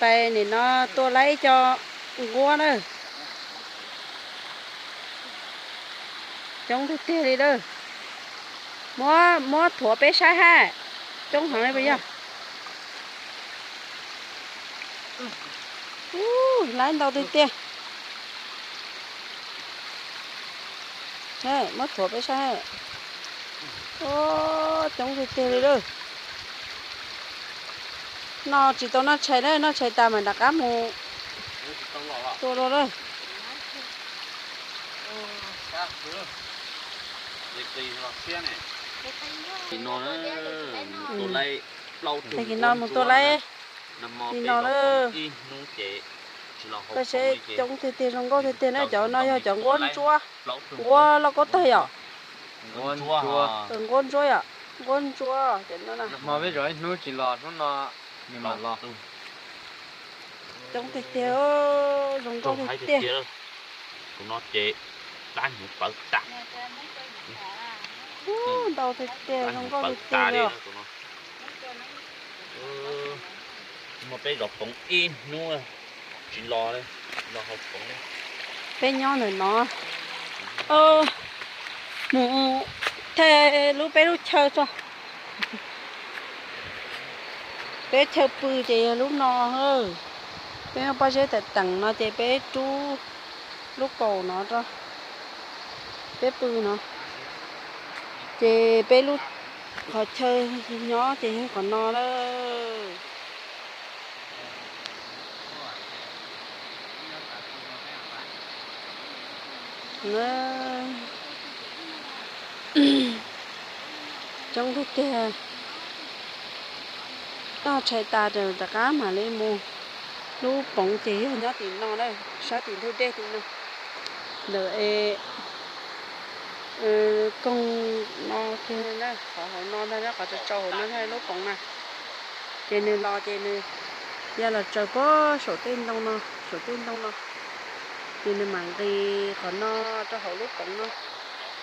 Nim no tua laib ib co nquab na. Coob tiag tiag li lawm. Muab, muab thuav peb saib hab. Coob heev li puas yog? Laib ntau tiag tiag. Muab thuav peb saib. Coob tiag tiag li lawm. Noj tsis tau noj tshais na, noj tshais tas mas rov qab mus tua dua lawm. Tag kis no mus tua laib. Tag kis no lawm. Koj saib coob tiag tiag, zoo nkauj tiag tiag na, cov no yog cov nquab ntsuab, nquab lauj kaub tawg yom. Nquab ntsuab yom, nquab ntsuab cov no na. Hmo peb zov ib hnub tsis los, hnub no nws mam los. Coob tiag tiag, zoo nkauj tiag tiag. Tus no ces dab hnyuv pawv tas. Ntau tiag tiag, zoo nkauj tiag tiag li. Hmo peb zov poov ib hnub tsis los, los haus poov li. Peb nyob ntawm no, mus thaij lub, peb lub chaw tso. Peb chaw pw ces yog lub no. Peb muaj pob zeb teem teem no ces peb rub lub kaus no rau peb pw no. Ces peb lub qhov chaw nyob ces yog qhov no lawm. Coob tiag tiag. Noj tshais tas rov qab mam li mus. Lub poov ces yog nyob tim no na, sab tim ntug dej tim no. Ntawm koog no kiag na, qhov hauv no ntag, qhov tsaus tsaus hauv no ntag lub poov na. Ces nws los ces nws ya los tsaws puag saum tej ntoo no, saum tej ntoo no. Ces nws mam nqis qhov no rau hauv lub poov no.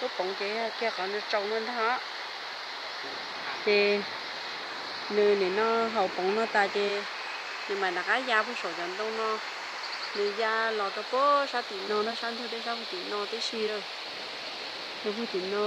Lub poov ces yog kiag qhov no tsaus no ntag. Ces nws nim no haus poov no tas ces nws mam rov qab ya puag saum cov ntoo no. Nws ya los rau puag sab tim no na, sab ntug dej sab puag tim no tib si lawm. Rau puag tim no.